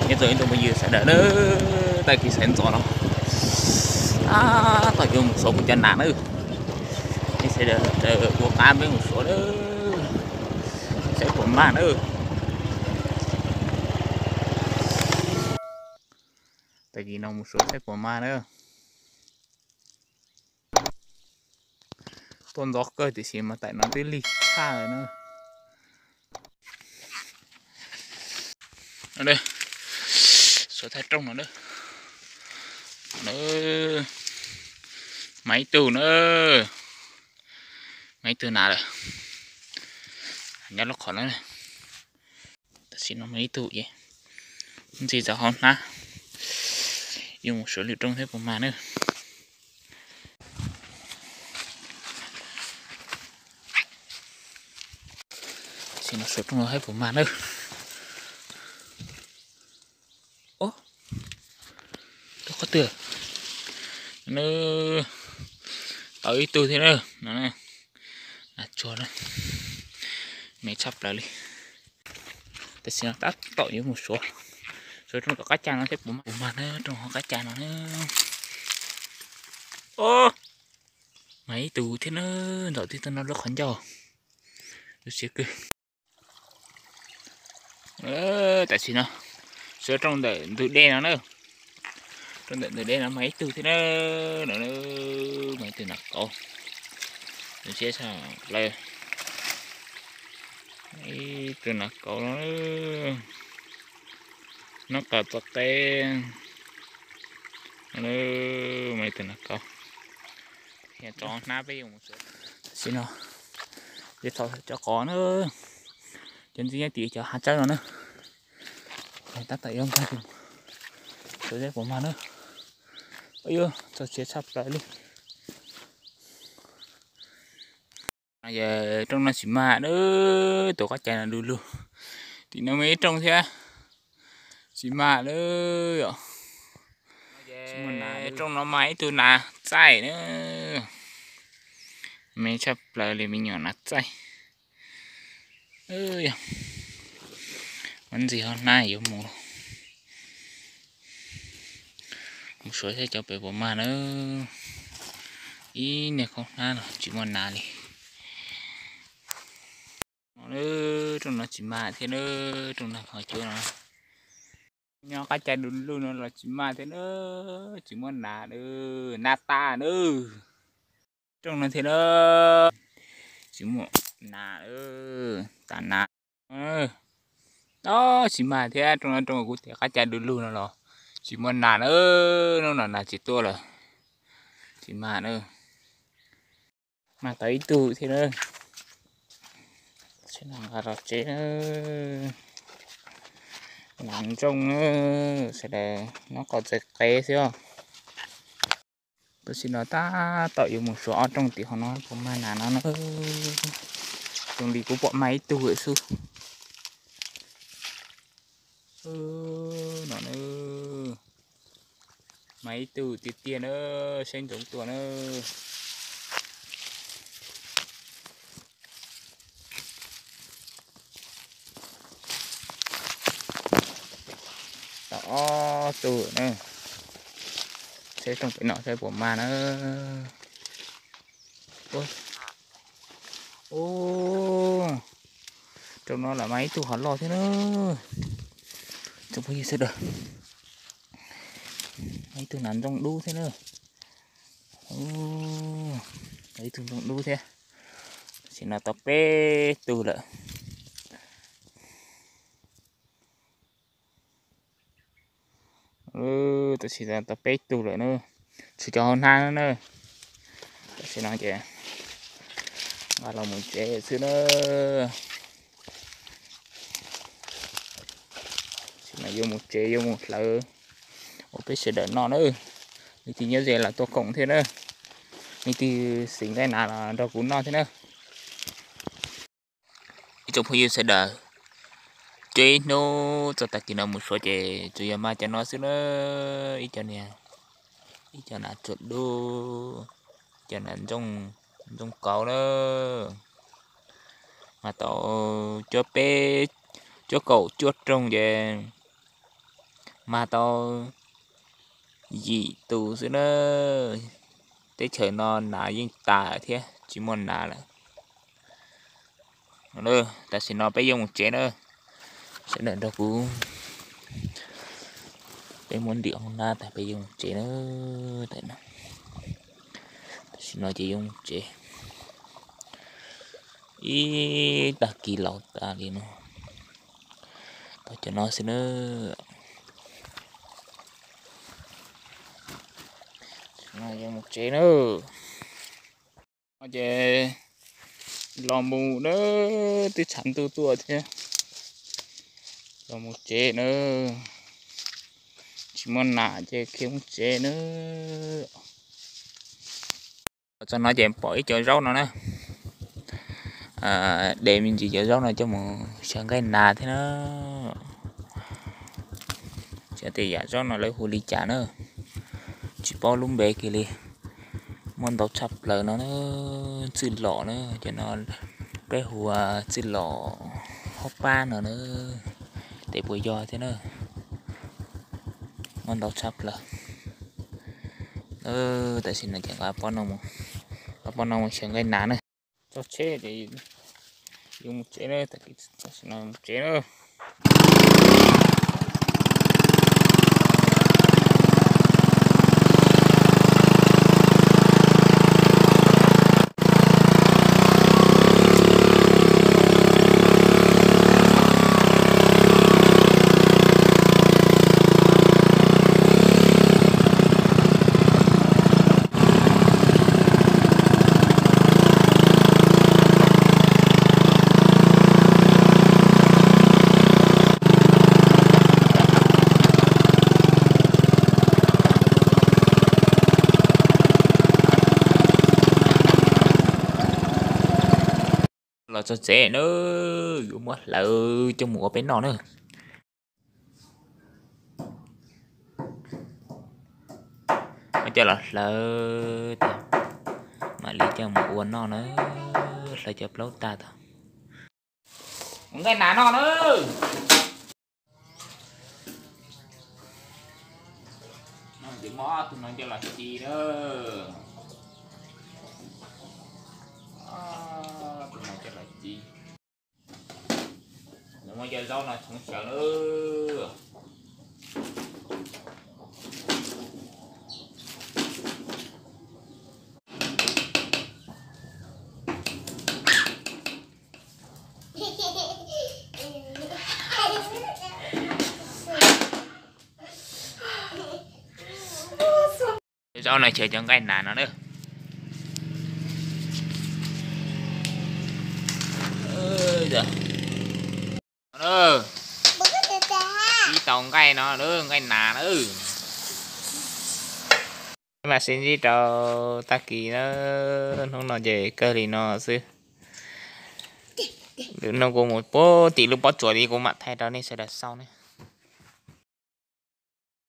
Nyob zoo ib tsoom phooj ywg sawv daws na, tag kis sawv ntxov no tab tom yuav mus suav kuv cov nas na. Nej sawv daws ua qab peb mus suav na, saib puas mag na. Tag kis no mus suav saib puas mag na. Tuaj ntxov kawg tiam sis mas tam no twb lig tshaj lawm na. Suav thaj rooj no na. Mas ib tug na, mas ib tug nas lawm. Nyob lub qhov no. Tam sim no mas ib tug es ntxig txog hauv hnab, yuav mus suav lwm rooj thiab puas mag na. Tam sim no suav rooj no thiab puas mag na. Rau qhov twg na, tau ib tug thiab na. No, nas tsuag na, me tshaj plaws li. Tam sim no tab tom yuav mus suav, suav rooj tom qab cag no thiab puas mag, puas mag na, rooj hauv qab cag no na. Mas ib tug thiab na, ntaus tib tug no lub qhov ncauj, lub siab kawg. Tam sim no suav rooj ntawm ntug dej no na, rooj ntawm ntug dej no mas ib tug thiab na, no mas ib tug nas kauv, siab tshaj plaws, ib tug nas kauv no, nab qas txoj qeb, mas ib tug nas kauv. Yog tso hnab peb yuav mus suav. Tam sim no yuav txhom cov qos na, cov ntxig nyob tim cov hav tsawb no na. Tab tom yuav nkag mus suav saib puas mag na. Yuav txog siav tshaj plaws li. Yog rooj no tsis mag na, tus qab cag no du lug. Tim no muaj ib rooj thiab, tsis mag na. Rooj no mas ib tug nas txaij na, me tshaj plaws li me nyuam nas txaij. Muab ntxig hauv hnab yuav mus, mus suav saib cov pem puas mag na. Ib niag khaub hnab no tsis muaj nas li. Rooj no tsis mag thiab na, rooj no qhov cuab no. Nyob qab cag du lug no los tsis mag thiab na, tsis muaj nas, nas tas na. Rooj no thiab na, tsis muaj nas, tas nas. Tsis mag thiab, rooj no rooj kuv tias qab cag du lug no los tsis muaj nas na, hnub no nas tsis tuaj lawm, tsis mag na. Mag tau ib tug thiab na. Nqa los tsev na. Nas ntsooj na, sawv daws nyob qhov txawv qev xwb os. Tam sim no tab tom yuav mus suav ob rooj tim hauv no puas mag nas no na. Zoo li kuv pom mag ib tug lawm xwb. No na, mag ib tug tiag tiag na, saib ntsoov tuaj na. Tau ob tug na, saib rooj pem no saib puas mag na. Rooj no los mag ib tug hov loj thiab na. Tsoom phooj ywg sawv daws, mag ib tug nas ntsooj dub thiab na. Ib tug ntsooj dub thiab. Tam sim no tau peb tug lawm. Tam sim no tau peb tug lawm na. Tshuav cov hauv hnab na. Tam sim no ces nqa los mus tsev xwb na. Tam sim no yuav mus tsev yuav mus hlawv ua peb sawv daws noj na. Leej twg nyob ze los tuaj koom thiab na. Leej twg xis nqaij nas los nrog kuv noj thiab na. Ib tsoom phooj ywg sawv daws, cuab ib hnub txog tag kis no mus suav ces tsuas yog mag cov no xwb na. Ib co niag, ib co nas tsuag dub, ib co nas ntsooj kauv na. Mas tau cuab peb, cuab kaum cuaj rooj ces Mag tau yim tus xwb na. Teb chaws no nas yeej tas thiab tsis muaj nas lawm. Tam sim no peb yuav mus tsev na. Sawv daws nrog kuv, peb muab ntim hoob nab tag peb yuav mus tsev na. Tam sim no ces yuav mus tsev. Ib tag kis laus tas li no, tau cov no xwb na. Yuav mus tsev na. No ces los mus na, twb tshav ntuj tuaj thiab. Los mus tsev na, tsis muaj nas ces khiav mus tsev na. Los txog no ces pom ib cov zaub no na. De me ntsis cov zaub no coj mus xyaw nqaij nas thiab na. Tsis tias yam zaub no lawv hu li cas na, tsis paub lub npe kiag li. Muaj ntau tshaj plaws no na, txwj lom na, cov no peb hu ua txwj lom haub pab no na, tes puas yog thiab na. Muaj ntau tshaj plaws. Tam sim no ces nqa poj no mus xyaw nqaij nas na. Tso tsheb ces yuav mus tsev na, tam sim no mus tsev na. Los txog tsev na, yuav muab hlawv coj mus ua peb noj na. Muab coj los hlawv tas, mam li coj mus ua noj na. Hlawv cov plaub tag tas, mus nqaij nas noj na. Ces muab ob tug no coj los ci na. Ob tug no coj los ci. Muab cov zaub no txhoov xyaw na. Zaub no ces cov nqaij nas no na. Ib tau nqaij no, nqaij nas na. Peb mam sib ntsib rau tag kis na. Hnub no ces kawg li no xwb. Lwm hnub kuv mus puag tim lub pob tsuas li kuv mam thaij rau nej sawv daws xauj ne.